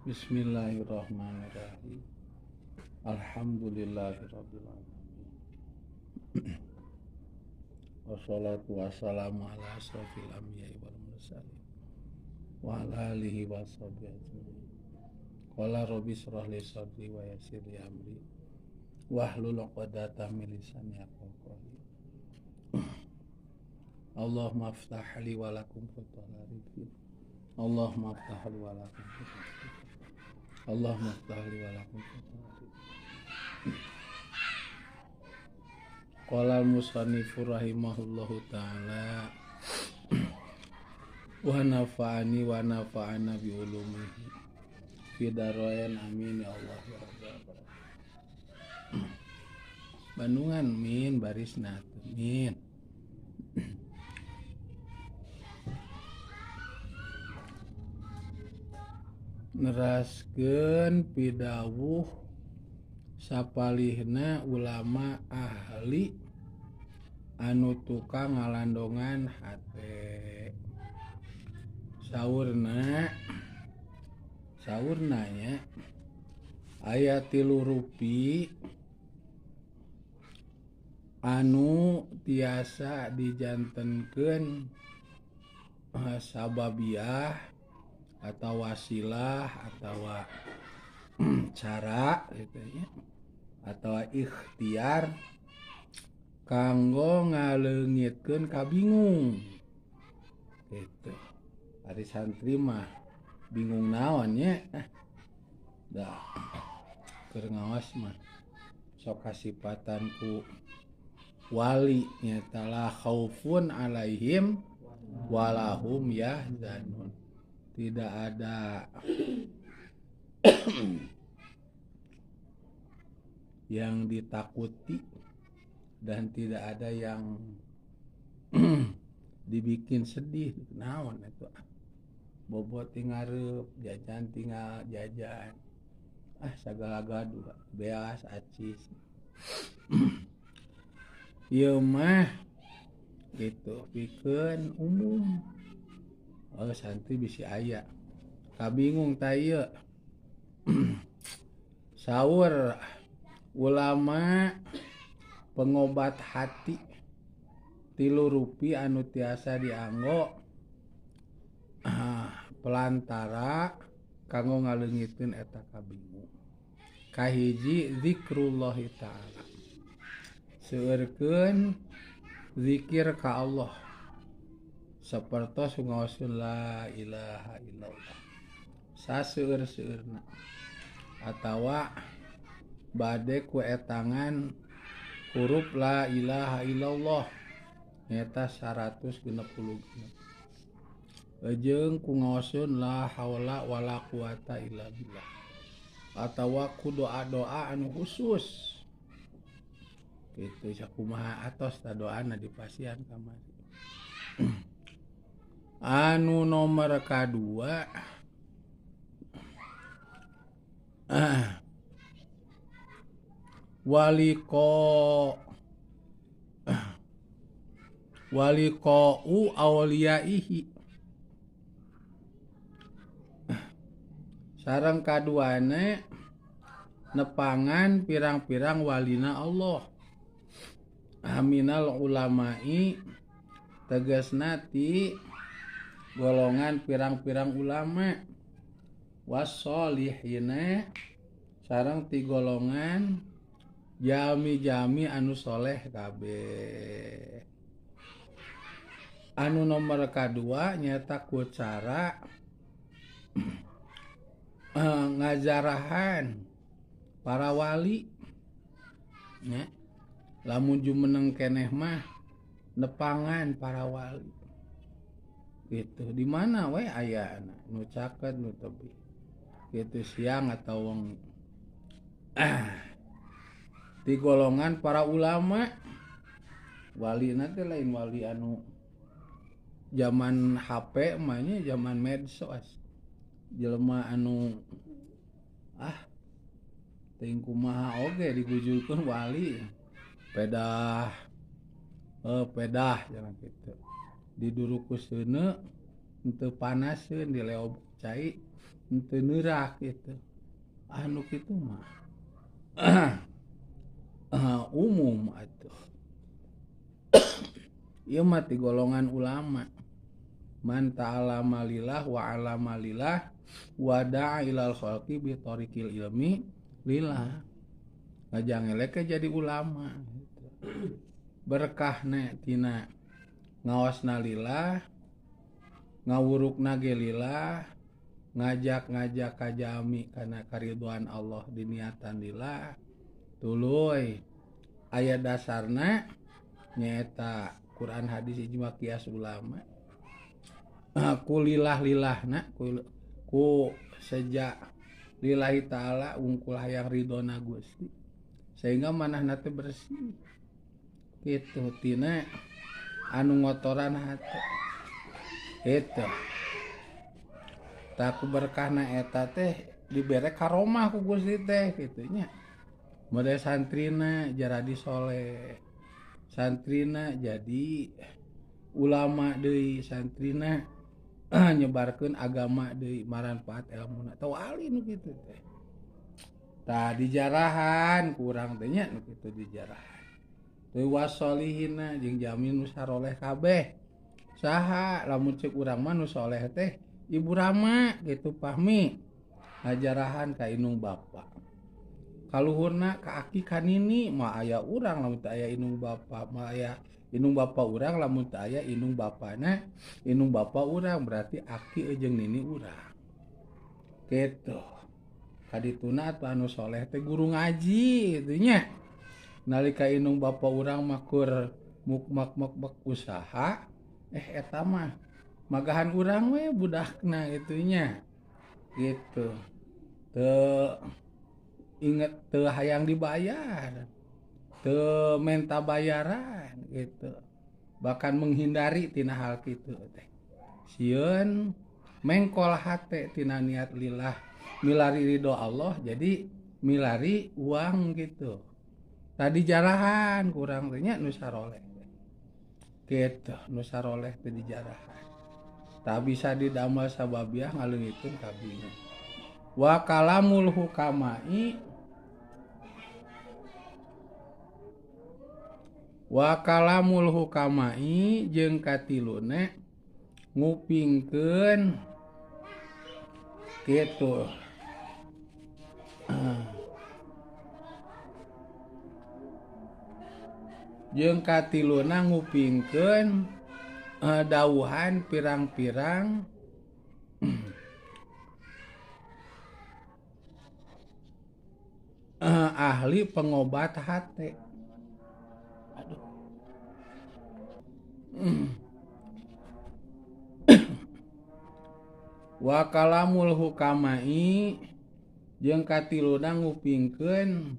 Bismillahirrahmanirrahim. Alhamdulillahirabbil alamin. Wassalatu wassalamu ala asrofil anbiya'i wal mursalin wa ala alihi washabihi ajmain. Qala rabbi shrah li sadri wa yassir li amri wahlul 'uqdatam min lisani yafqahu qawli. Allahumma aftah li wa lakum futuhal arifin. Allahumma aftah li wa lakum futuhal arifin. Allahumma aftah li wa lakum futuhal arifin. Qala al-musannifu rahimahullahu ta'ala wa nafa'ani wa nafa'ana bi ulumihi fi darain amin ya Allah ya rabbal alamin. Bandungan min barisna min. Neraskeun pidawuh sapalihna ulama ahli anu tukang ngalandongan hate. Saurna nya aya 3 rupi anu tiasa dijantenkeun sababiah atau wasilah atau cara gitu ya, atau ikhtiar kanggo ngaleungitkeun kabingung gitu. Ari santri mah bingung naon nya, da keur ngaos mah sok kasipatan ku wali nyata la khaufun alaihim walahum yahzanun. Tidak ada yang ditakuti dan tidak ada yang dibikin sedih. Naon itu? Bobo tinggal jajan tinggal jajan. Ah sagala gaduh beas acis. Ieu mah gitu pikeun umum. Oh santri bisi aya kabingung ta ieu. Saur ulama pengobat hati 3 rupi anu tiasa dianggo pelantara kanggo ngaleungiteun eta kabingung. Kahiji zikrullah ta'ala, seueurkeun zikir ka Allah sapertos ngaoskeun la ilaha illallah saseueur-seueurna atawa bade ku etangan huruf la ilaha illallah nyata 166 jeung ku ngaoskeun la haula wala quwata illa billah atawa ku doa-doa anu khusus kitu sakumaha atos ta doana di pasian kamari. Anu nomor kadua waliko awliyaihi sareng kaduane nepangan pirang-pirang walina Allah aminal ulama'i tegasna ti golongan pirang-pirang ulama wassolihina sareng ti golongan jami-jami anu soleh kabeh. Anu nomor kadua nyata ku cara ngajarahan para wali nya, lamun jumeneng keneh mah nepangan para wali gitu. Di mana we ayana nu caket nu tebih gitu siang atau wengi. Di golongan para ulama wali nanti lain wali anu zaman HP mah nya, zaman medsos jelema anu teuing kumaha oge digujulkeun wali pedah pedah jangan gitu diduruku seuneu henteu panaseun dileob cai Henteu neurak gitu. Anu kitu mah umum atuh. Ieu mah ti golongan ulama. Man ta'allama lillah wa 'allama lillah wa da'a ilal khalqi bi tariqil ilmi lillah. Ngajangelek jadi ulama gitu. Berkahna tina ngaosna lillah, ngawurukna ge lillah, ngajak-ngajak ka jami kana karidhoan Allah diniatan lillah. Tuluy aya dasarna nyaeta Quran hadis ijma qiyas ulama. Ku lillah lillahna ku sejak lillahi ta'ala ungkul hayang ridhona Gusti sehingga manahna teh bersih kitu tina anu ngotoran hate itu tak berkahna eta teh dibere karomah ku Gusti teh kitu nya. Model santrina jaradi soleh, santrina jadi ulama deui, santrina nyebarkeun agama deui, maranfaat ilmuna. Tau ahli nu kitu teh. Tah dijarahan kurang teh nya nu kitu dijarahan. Teu wasolihina jeung jamin nu saroleh kabeh. Saha lamun ceuk urang mah nu soleh teh Ibu Rama gitu pahmi ngajarahan ka indung bapa. Kaluhurna ka aki ka nini mah aya urang lamun teu aya indung bapa, mah aya indung bapa urang lamun teu aya indung bapana, indung bapa urang berarti aki jeung nini urang. Gitu. Kadituna atuh anu soleh teh guru ngaji kitu nya. Nalika indung bapa urang mah keur mukmak-mukmak usaha, eta mah magahan urang we budakna kitu nya. Gitu. Teu inget teu hayang dibayar, teu menta bayaran gitu, bahkan menghindari tina hal kitu teh. Sieun mengkol hate tina niat lillah milari ridho Allah jadi milari uang gitu. Tadi jarahan kurang teh nya nu saroleh gitu, nu saroleh teh dijarahan. Tak bisa didamel sababiah ngaleungiteun kabingung. Wa kalamul hukamai wa kalamul hukamai jeung katiluna ngupingkeun kitu. Jeung katiluna ngupingkeun dawuhan pirang-pirang ahli pengobat hate. Aduh. Wa kalamul hukamai jeung katiluna ngupingkeun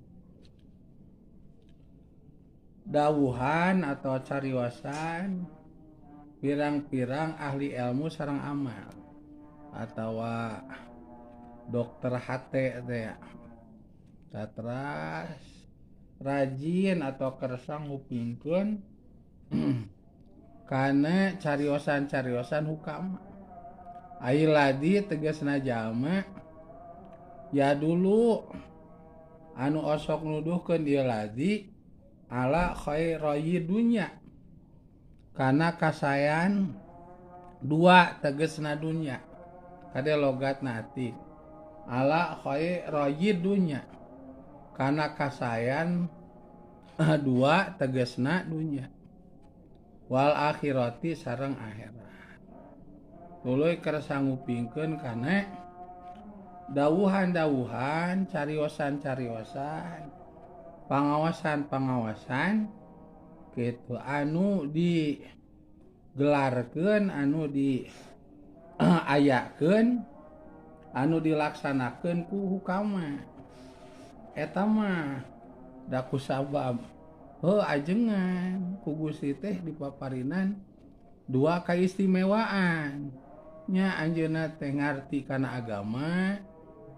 dawuhan atau cariwasan pirang-pirang ahli ilmu sareng amal atawa dokter hate teh. Teras rajin atau kersa ngupingkeun kana cariosan-cariosan hukama. Ai ladi tegasna jalma ya dulu anu osok nuduhkeun ieu ladi ala khairoyi dunya kana kasayan dua tegesna dunya kade logat nati ala khairoyi dunya kana kasayan dua tegesna dunya wal akhirati sareng akhirat. Tuluy kersa ngupingkeun kana dawuhan-dawuhan, cariosan-cariosan, pangawasan-pangawasan kitu anu digelarkeun, anu diayakeun, anu dilaksanakeun ku hukama. Eta mah da ku sabab heuh ajengan ku Gusti teh dipaparinan dua kaistimewaan nya anjeunna teh ngarti kana agama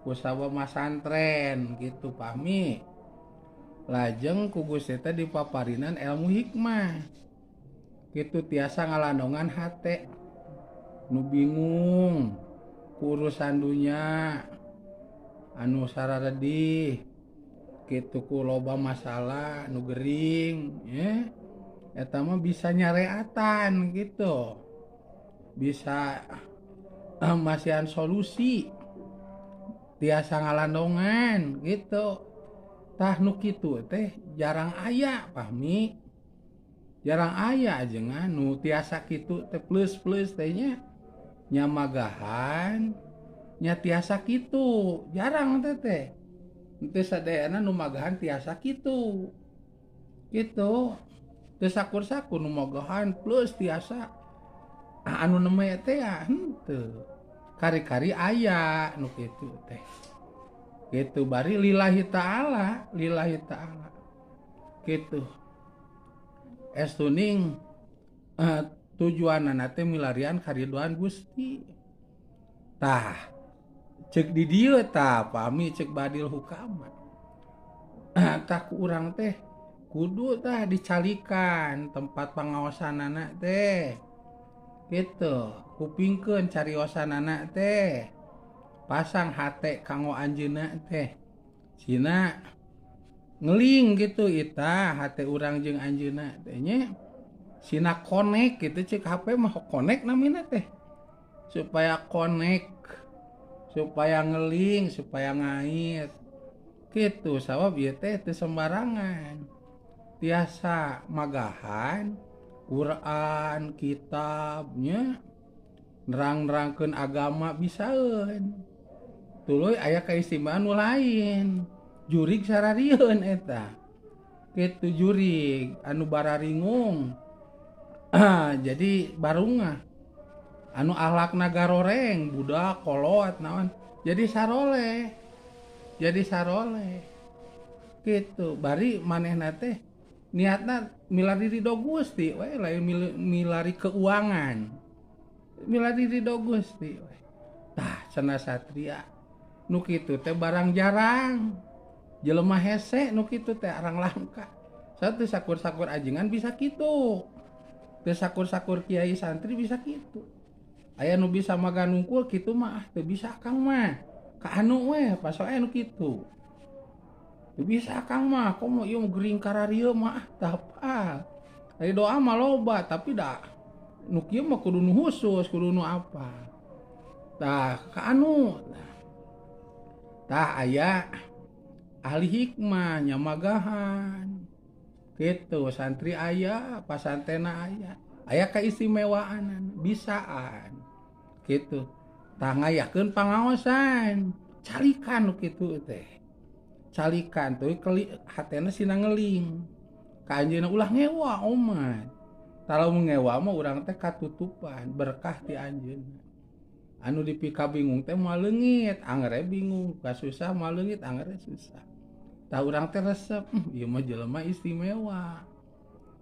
ku sabab masantren gitu pahmi. Lajeng ku Gusti teh dipaparinan ilmu hikmah kitu tiasa ngalandongan hate nu bingung Ku urusan dunya anu sararedih kitu ku loba masalah nu gering nya eta mah bisa nyareatan gitu. Bisa masihan solusi tiasa ngalandongan gitu. Tah nu kitu teh jarang aya pahmi. Jarang aya ajengan nu tiasa kitu teh plus-plus teh nya nyamagahan nya tiasa kitu jarang teh teh. Teu sadayana nu magahan tiasa kitu. Kitu. Teu sakur-sakur nu magahan plus tiasa anu neme teh henteu. Kari-kari aya nu kitu teh. Gitu bari lillahi ta'ala, lillahi ta'ala. Gitu. Estuning tujuanana teh milarian karidoan Gusti. Tah cek di dieu tah pami cek badil hukama. Tah ku urang teh kudu tah dicalikan tempat pangaosanana teh. Gitu, kupingkeun cariosanana teh. Pasang hate kanggo anjeunna teh. Cina ngeling gitu ita hate urang jeung anjeunna teh nya. Sina connect gitu cek HP mah connect namina teh. Supaya connect, supaya ngeling, supaya ngait. Gitu sabab ieu teh teu sembarangan. Tiasa magahan Quran, kitabnya nerang-nerangkeun agama bisaeun. Tuluy aya kaistimewaan nu lain. Jurig sararieun eta. Kitu jurig anu bararingung. Jadi barungah. Anu akhlakna garoreng, budak kolot naon. Jadi saroleh. Jadi saroleh. Kitu bari manehna teh niatna milari ridho Gusti we, lain milari keuangan. Milari ridho Gusti we. Tah cenah satria nu kitu teh barang jarang. Jelema hese nu kitu teh arang langka. Satu sakur-sakur ajengan bisa kitu. Teu sakur-sakur kiai santri bisa kitu. Aya nu bisa magan nungkul kitu mah teu bisa akang mah. Ka anu we pasoe nu kitu. Teu bisa akang mah komo ieu gering kararieu mah tah apal. Ari doa mah loba tapi da nu kieu mah kudu nu khusus, kudu nu apa. Tah ka anu. Tah aya ahli hikmah nyamagahan. Gitu santri aya, pasantena aya. Aya kaistimewaanan, bisaan. Gitu. Tah ngayakeun pangaosan, calikan nu kitu teh. Calikan tuh hatena sina ngeling. Ka anjeunna ulah ngewa omat. Tah lamun ngewa mah urang teh katutupan berkah ti anjeunna. Anu dipika bingung teh moal leungit, angere bingung, kasusah moal leungit, angere susah. Tah urang teh resep, ieu mah jelema istimewa.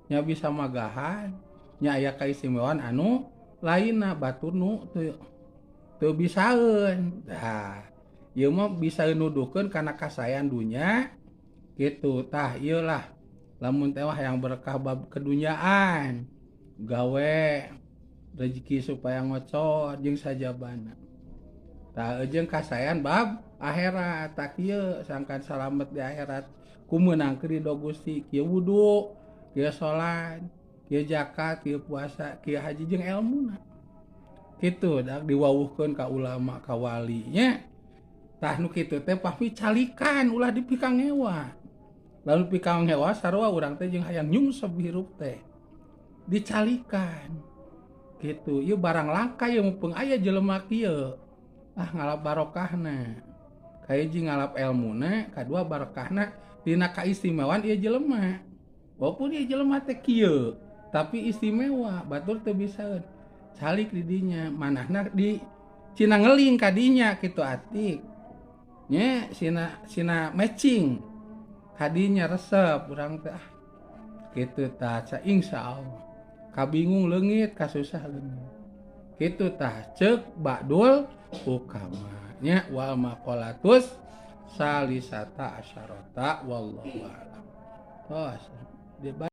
Nya bisa magahan, nya aya kaistimewaan anu lainna batur nu teu bisaeun. Tah, ieu mah bisa nuduhkeun kana kasayan dunya kitu. Tah ieu lah lamun teh yang berkah bab kedunyaan, gawe rezeki supaya ngocor jeung sajabana. Tah jeung kasayan bab akhirat, tah kieu sangkan salamet di akhirat ku meunangkeun ridho Gusti, kieu wudu, kieu salat, kieu zakat, kieu puasa, kieu haji jeung elmuna. Kitu dak diwawuhkeun ka ulama ka wali nya. Tah nu kitu teh pahmi calikan ulah dipikangewa. Lalu pikangewa sarua urang teh jeung hayang nyungsep hirup teh. Dicalikan. Gitu, ieu barang langka ieu mumpung aya jelema kieu. Ah ngalap barokahna. Kahiji ngalap elmuna, kadua barokahna dina kaistimewaan ieu jelema. Walaupun ieu jelema teh kieu, tapi istimewa, batur teu bisaeun. Calik di dinya, manahna di cina ngeling ka dinya kitu atik. Nya sina matching. Kadinya resep urang teh ah. Kitu tah insyaallah. Kabingung leungit, kasusah leungit. Kitu tah ceuk Ba'dul Hukama nya wal maqalatus salisata asyarata wallahu a'lam. Tos.